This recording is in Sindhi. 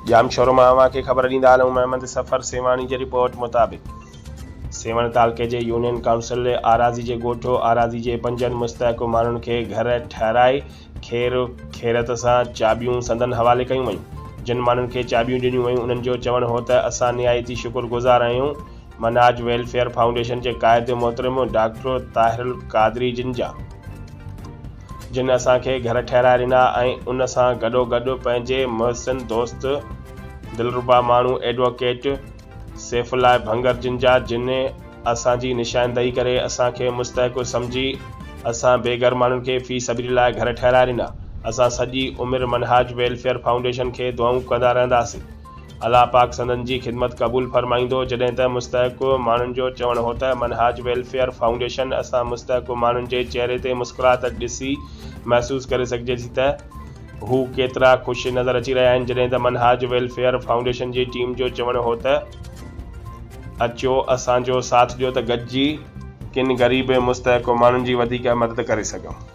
ڄامشورو مان اوهان کي خبر ڏيندا هلون محمد صفر سيوهاڻي جي رپورٽ مطابق سيوهڻ تعلقي جي يونين ڪائونسل آراضي جي ڳوٺ آراضي جي پنجن مستحق ماڻهن کي گهر ٺهرائي خير خيرت سان چاٻيون سندن حوالي ڪيون ويون. جن ماڻهن کي چاٻيون ڏنيون ويون انهن جو چوڻ هو ته اسان نهايت ئي شڪر گذار آهيون منهاج ويلفيئر فائونڊيشن جي قائد محترم ڊاڪٽر طاهر القادري جن جا جن اسان کي گهر ٺهرائي ڏنا ۽ ان سان گڏوگڏ پنهنجي محسن دوست دلربا ماڻهو ايڊووڪيٽ سيف الله ڀنگر جن جا جن اسان جي نشاندهي ڪري اسان کي مستحق سمجهي اسان بي گهر ماڻهن کي في سبيل الله گهر ٺهرائي ڏنا اسان سڄي عمر منهاج ويلفيئر فائونڊيشن کي دعائون ڪندا رهنداسين. الله پاڪ سندن جي خدمت قبول فرمائيندو جڏهن ته مستحق ماڻهن جو چوڻ هو ته منهاج ويلفيئر فائونڊيشن اسان مستحق ماڻهن جي چهري تي مسڪراهٽ ڏسي محسوس ڪري سگهجي ٿي ته هو ڪيترا خوش نظر اچي رهيا آهن جڏهن ته منهاج ويلفيئر فائونڊيشن جي ٽيم جو چوڻ هو ته اچو اسان جو ساٿ ڏيو ته گڏجي ڪن غريب ۽ مستحق ماڻهن جي وڌيڪ مدد ڪري سگهون.